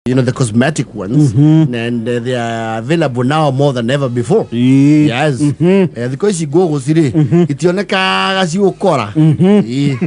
The cosmetic ones, and they are available now more than ever before. Yes. Thikũ ici ngũgũ rĩ itionekaga ciũkora. Ĩĩ.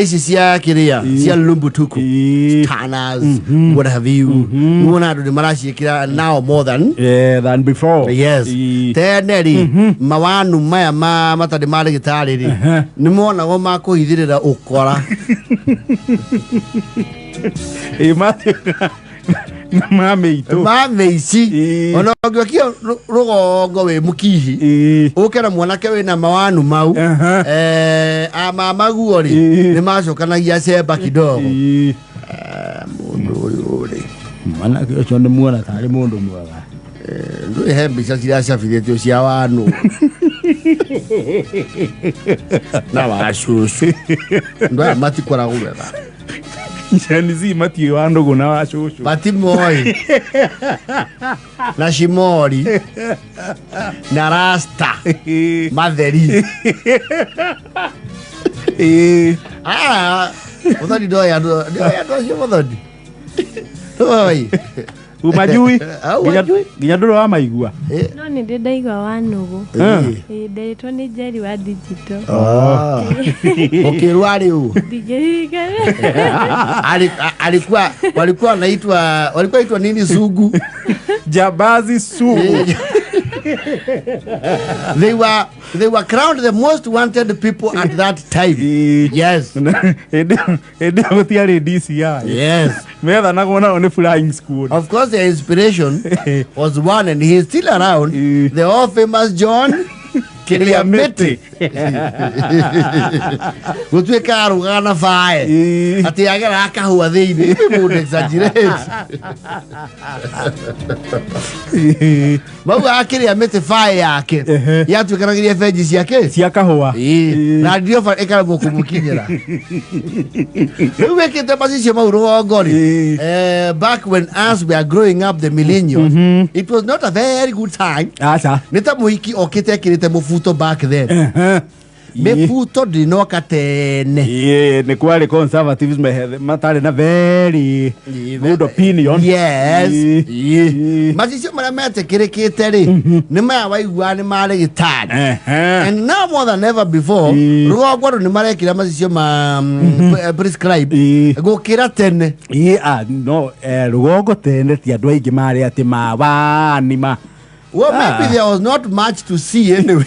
Ici cia kĩrĩa cia lumbutuku, tanas, what have you, nĩwona andũ nĩ maraciĩkĩra now more than Yeah, than before. Yes. Tene rĩ, mawanu maya ma matarĩ ma rĩgĩtarĩ rĩ, nĩ monagwo ma kũhithĩrĩra ũkora. Ĩ ma mĩitũ. Ma mĩici. Ona ũngĩokia rũgongo wĩ mũkihi, ũke na mwanake wĩna mawanu mau, amamaguo rĩ, nĩ macokanagia cemba kidogo. Mũndũ ũyũ rĩ, Mwanake ũcio nĩ muona tarĩ mũndũ mwega. Ndũĩ he mbica ciracabithĩtio cia wanu na wacucu, andũ aya matikoragwo wega. Gen Z matiũĩ wa ndũgũ na wa cũcũ. Matimoi na cimori na rasta matheri. Ah, muthoni ndoĩ andũ, ndoĩ andũ acio, muthoni ndoĩ. Umajui. Ah, umajui. Nginya ndũrĩ wa maigua. No nĩ ndĩ ndaigua wa nũgũ. Ĩĩ, nderitwo nĩ Njeri wa digital. Ah. Ũkĩrwo arĩ ũ? Ndingĩririkana. Alikuwa walikuwa wanaitwa, walikuwa itwa nini, sugu? Jambazi sugu. They were crowned the most wanted people at that time. Yes. Hĩndĩ ĩyo gũtiarĩ DCI. Methanagwo nao nĩ flying squad. Of course, their inspiration was one, and he is still around, the all famous John Kiriamiti. Gũtuĩka arũgaga na bae atĩ ageraga kahũa thĩinĩ. People exaggerate. Maugaga kĩrĩa mĩtĩ bae yake yatuĩkanagĩria benji ciake cia kahũa. Na ndioba ĩkaremwo kũmũkinyĩra. Rĩu wĩkĩte macicio mau rũgongo rĩ, back when us were growing up, the millennials, it was not a very good time. Aca. Nĩ ta mũhiki okĩte ekĩrĩte mũbuto back then. Mĩbuto ndĩnoka tene. Ĩĩ, nĩ kwarĩ conservatives matarĩ na very good opinion. Yes. Macicio marĩa metĩkĩrĩkĩte rĩ, nĩ maya waigua nĩ marĩ gĩtari. And now more than ever before, rũgongo andũ nĩ marekĩra macicio ma prescribe gũkĩra tene. Ĩĩ, ah, no rũgongo tene ti andũ aingĩ marĩ atĩ mawani ma Well, maybe there was not much to see anyway.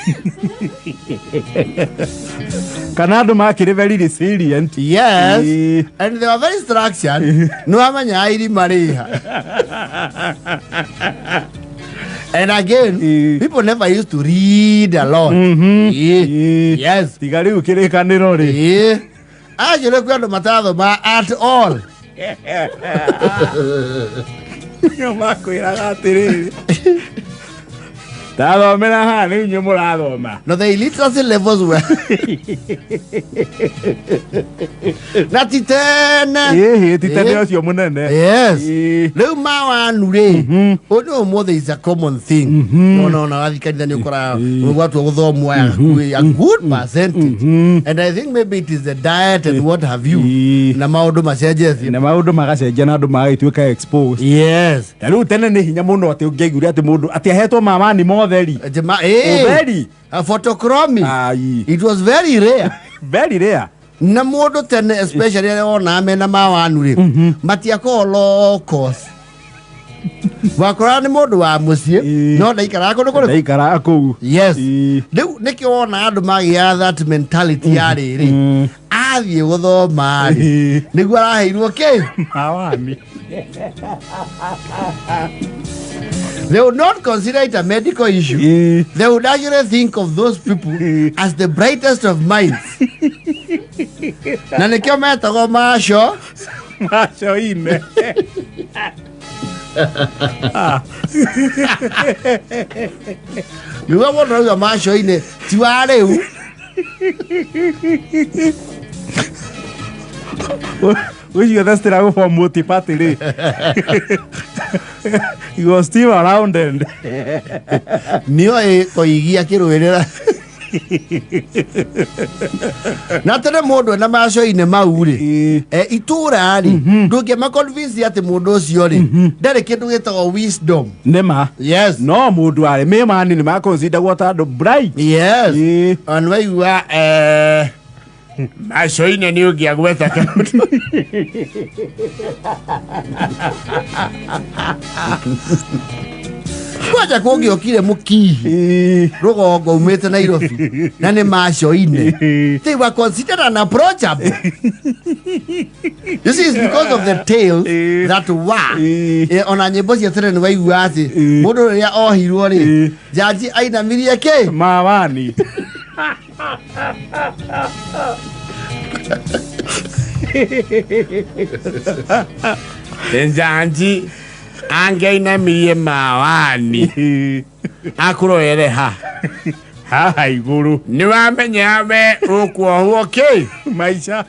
Kana andũ makĩrĩ very resilient. Yes. And they were very structured. Nĩ wamenyaga irima rĩha. And again, people never used to read a lot. Yes. Tiga rĩu kĩrĩkanĩro rĩ. Acio nĩ kwĩ andũ matathoma at all. Nĩo makwĩraga atĩrĩrĩ, tathomera haha nĩ inyuĩ mũrathoma. No, the illiteracy levels were na ti tene. Ĩhĩ, ti tene ũcio mũnene. Yes. Rĩu mawanu rĩ, ũndũ ũmũthĩ is a common thing. No na wathiĩ kanitha nĩ ũkoraga gwatua gũthomwo aya hakuhĩ a good percentage, and I think maybe it is the diet and what have you, na maũndũ macenjetie. Na maũndũ magacenjia na andũ magagĩtuĩka exposed. Na rĩu tene nĩ hinya mũno atĩ ũngĩaiguire atĩ mũndũ atĩ ahetwo mawani motheri. Ũtheri. A photochromic. Ai. It was very rare. Very rare. Na mũndũ tene, especially arĩa wonaga mena mawanu rĩ, matiakorwo locals, wakoraga nĩ mũndũ wa mũciĩ, no ndaikaraga kũndũ kũrĩkũ. Ndaikaraga kũu. Yes. Rĩu nĩkĩo wona andũ magĩa that mentality ya rĩrĩ, athiĩ gũthoma rĩ, nĩguo araheirwo kĩ? Mawani. They would not consider it a medical issue. They would actually think of those people as the brightest of minds, na nĩkĩo metagwo maco. Maco-inĩ. Nĩguo mũndũ auga maco-inĩ ti wa rĩu. Ũcio the struggle for multi-party rĩ, he was still around and nĩoĩ koigia kĩrũĩrĩra. Na tene mũndũ ena macoinĩ mau rĩ, itũra rĩ, ndũngĩma convince atĩ mũndũ ũcio rĩ ndarĩ kĩndũ gĩtagwo wisdom. Nĩ ma. Yes. No mũndũ arĩ mĩmani nĩ maconsideragwo ta andũ bright. Yes. Ona waigua macoinĩ nĩ ũngĩagweta kaũndũ. Kwanja kũngĩokire mũkihi rũgongo umĩte Nairobi na nĩ macoinĩ, they were considered unapproachable. You see, it's because of the tales that were. Ona nyĩmbo cia tene nĩ waigua atĩ mũndũ rĩrĩa ohirwo rĩ, jaji ainamirie kĩ? Mawani. Njanji angĩainamirie mawani akũroere ha? Haha igũrũ. Nĩ wamenya we ũkuohwo kĩ? Maica.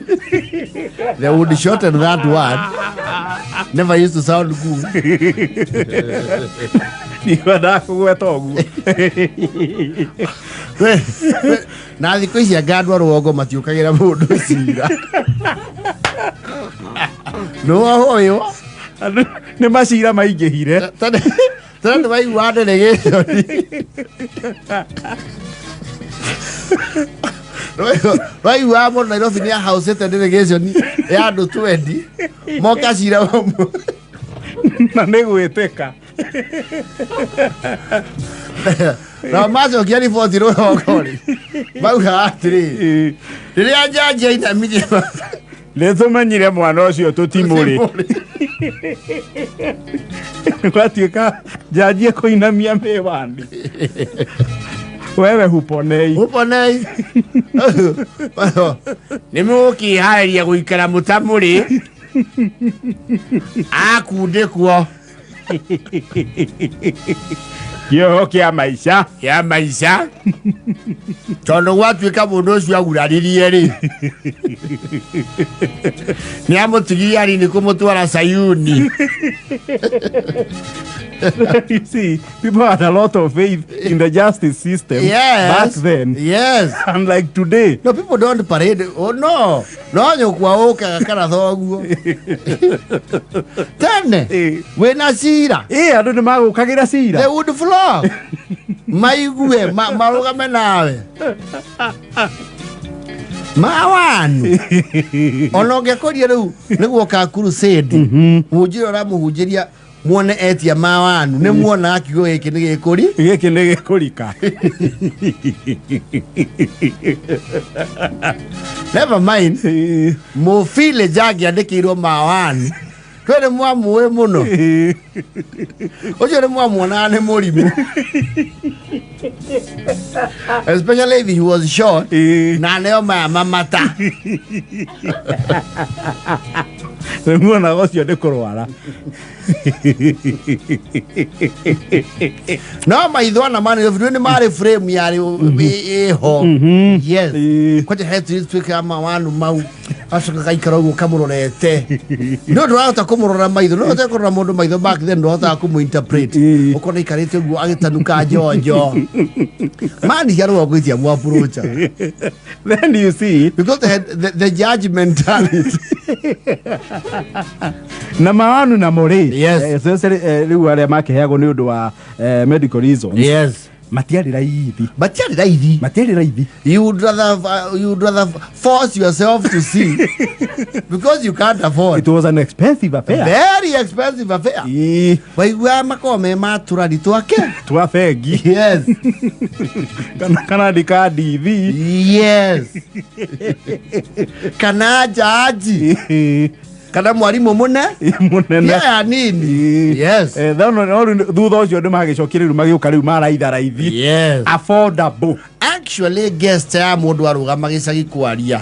They would shorten that word. Never used to sound good. Ndikwenda kũgweta ũguo. Na thikũ ici anga andũ a rũgongo matiũkagĩra mũndũ cira. Nĩwohwo ũyũ. Andũ nĩ macira maingĩhire. Tene tene nĩ waigua delegation. Waigua mũndũ Nairobi nĩ ahaũcĩte delegation ya andũ 20 moka cira ũmwe. Na nĩ gwĩtĩka. Na macokia riboti rũgongo rĩ, maugaga atĩrĩ, rĩrĩa njanji ainamirie Nĩ tũmenyire mwana ũcio tũtimũrĩ. Gwatuĩka njanji ĩkũinamia mĩwani, wewe huponei. Uponei. Nĩ mũgũkĩharĩria gũikara mũtamũrĩ akundĩkwo Kĩoho kĩa maica. Kĩa maica, tondũ gwatuĩka mũndũ ũcio aguraririe rĩ, nĩ amũtigirie arini kũmũtwara Sayuni. You see, people had a lot of faith in the justice system back then, unlike today. No, people don't parade. Oh no, no nyũkwa ũkaga kana thoguo tene wĩna cira. Ĩ, andũ nĩ magũkagĩra cira. They would flock maigue marũgame nawe mawanu ona ũngĩkoria rĩu nĩguo ka crusade mũhunjia ũrĩa ũramũhunjĩria muone etia mawanu nĩ muonaga kiugo gĩkĩ nĩ gĩkũri. Gĩkĩ nĩ gĩkũrika. Never mind mũbile jangĩandĩkĩirwo mawanu twĩ nĩ mwamũĩ mũno ũcio nĩ mwamuonaga nĩ mũrimũ, especially if he was short na nĩo maya mamata. Nĩ muonaga ũcio nĩ kũrwara. No maitho na mani nĩ marĩ frame yarĩ ĩho, yes. Kwanja he tuĩka mawanu mau acoka gaikara ũguo kamũrorete no ndũrahota kũmũrora maitho, no ũhote kũrora mũndũ maitho back then ndũhotaga kũmũ-interpret. Ũkona aikarĩte ũguo agĩtanuka njonjo mani cia rũgongo icia mwapproacha. Then you see, because they had the judge mentality. Na mawanu namo rĩ, Yes. Especially, rĩu arĩa makĩheagwo nĩ ũndũ wa medical reasons, matiarĩ raithi. Matiarĩ raithi. Matiarĩ raithi. You would rather force yourself to see because you can't afford. It was an expensive affair. Very expensive affair. Waiguaga makoragwo me matũrani twake twa bengi. Kana ndika ndithi. Yes, kana jaji kana mwarimũ mũne mũnene ya nini, yes. Then no rĩu thutha ũcio nĩ magĩcokire rĩu magĩũka rĩu maraitha raithi, affordable. Actually, guest ya mũndũ arũgama gĩcagi kwaria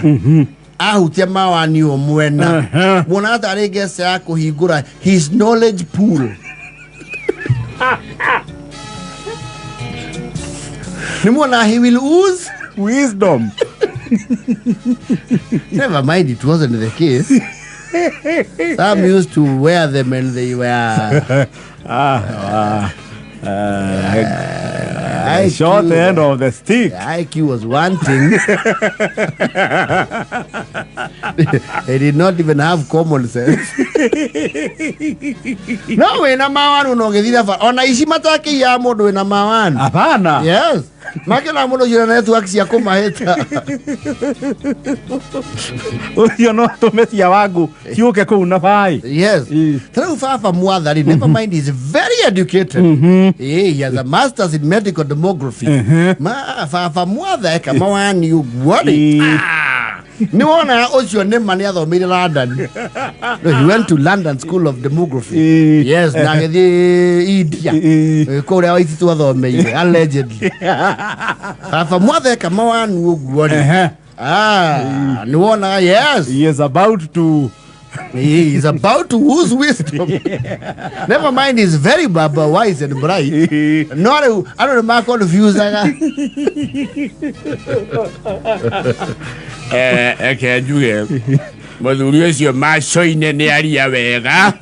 ahutia mawani o mwena muona tarĩ guest ya kũhingũra his knowledge pool nĩ muona he will ooze wisdom. Never mind, it wasn't the case. Some used to wear them and they were ah, ah, The short end of the stick. The IQ was one thing. They did not even have common sense. No wĩna mawanu no gĩthira bara ona ici matakĩiyaga mũndũ wĩna mawanu. Hapana. Yes. Makĩona mũndũ ũcio na network cia kũmahĩta. Ũcio no atũme cia wangu ciũke kũu na bai. Yes. Ta rĩu baba Mwathari, never mind, he's very educated. Eh, he has a master's in medical demography. Ma baba Mwatha eka mawani ũguo rĩ. Ah! Nĩ wona ũcio nĩ ma nĩ athomeire London. No, he went to London School of Demography. Yes, na agĩthiĩ India. Kũrĩa Waititu athomeire allegedly. Baba Mwatha eka mawani ũguo rĩ. Ah, nĩ wonaga yes. He is about to He is about to lose wisdom. Never mind, he's very baba wise and bright. No rĩu andũ nĩ maconfusaga. Reke njuge mũthuri ũcio macoine nĩ aria wega.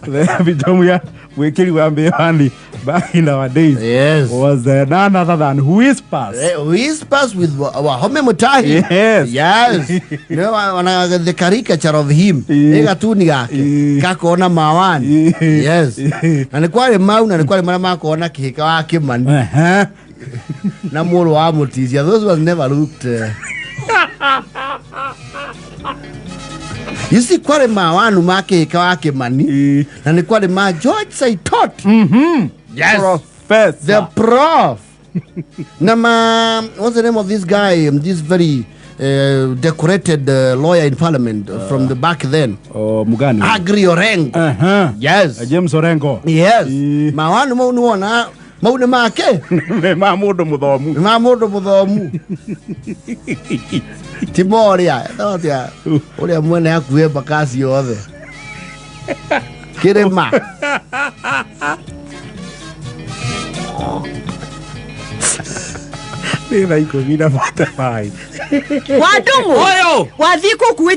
The epitome ya mwĩkĩri wa mĩwani back in our days was none other than Whispers. Whispers with Wahome Mutahi. Yes. Yes. No, wana the caricature of him. Ĩ gatuni gake gakona mawani. Yes. Na nĩ kwarĩ mau na nĩ kwarĩ marĩa makona kĩhĩka wa Kĩmani. Na mũrũ wa Mũtisia. Those ones never looked. You see, kwarĩ mawanu ma kĩhĩka wa Kĩmani na nĩ kwarĩ ma George Saitoti. Yes. Professor. The prof. Na ma, what's the name of this guy? This very decorated lawyer in parliament from the back then. Oh, Mugani. Agri Orengo. Yes. James Orengo. Yes. Mawanu mau nĩwona mau nĩ make. Nĩ ma mũndũ mũthomu. Nĩ ma mũndũ mũthomu. Ti moria. Atĩa ũrĩa mwene hakuhĩ mbakasi yothe. Kĩrĩma. Nĩ thaa 10:45. Wandũng'ũ Ũyũ. Wathiĩ kũkuĩte.